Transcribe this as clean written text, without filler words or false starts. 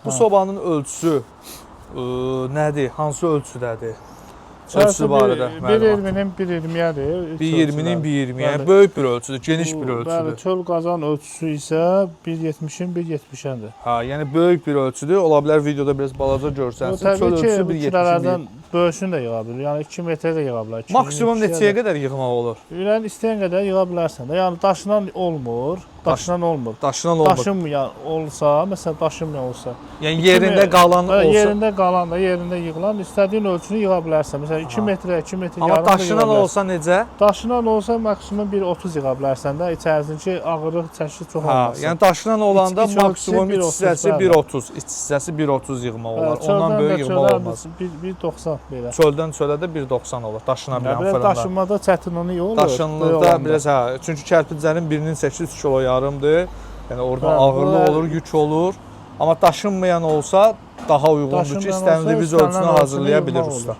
Bu Hə. sobanın ölçüsü nədir? Hansı ölçüdədir? Ölçüsü barədə məlumat. 1.20-nin 1.20-yədir. 1.20-nin 1.20-yə. Yəni Bəli. böyük bir ölçüdür, geniş bir Bəli, ölçüdür. çöl qazan ölçüsü isə 1.70-in 1.70-əndir. Ha, yəni böyük bir ölçüdür. Ola bilər videoda biraz balaca Bu görsənsin. Çöl təbii ki, ölçüsü bu 1.70-in. kürələrdən böyüsünü də yığa bilir. Yəni 2 metrə də yığa bilər. Maksimum 2.70-yə neçəyə də. qədər yığmaq olur? Yəni istəyən qədər yığa bilərsən də. Yəni daşınan olmur, daşınan olmur. Daşınan olmur. Daşınmayan olsa, məsələn daşınmayan olsa, Yəni yerində qalan Bəli, olsa. yerində qalan da, yerində yığılan istədiyin ölçünü yığa bilərsən. Məsələn 2 Aha. metrə, 2 metr Amma yarım da yığa daşınan bilərsən. olsa necə? Daşınan olsa maksimum 1.30 yığa bilərsən də, içərisindəki ağırlıq çəki çox Ha, olmasın. yəni daşınan olanda İç ölçüsü maksimum iç 1.30, hissəsi bəli. 1.30, iç hissəsi 1.30 yığmaq olar. Bəli, Ondan çöldən böyük də yığmaq çölə olmaz. 1.90 belə. Çöldən çölə də 1.90 olur. Daşına Yəni bilən biraz fırında. daşınmada çətinliyi olur. böyük Daşınlıqda olanda. biraz hə, çünki kərpiclərin birinin çəkisi 3 kilo yarımdır. Yəni orada Bəli, ağırlıq bu- olur, yük olur. Amma daşınmayan olsa daha uyğundur ki, Daşınmayan olsa istənildiyi biz istənilən ölçünü ölçünü hazırlaya bilir yığmaq usta. olur.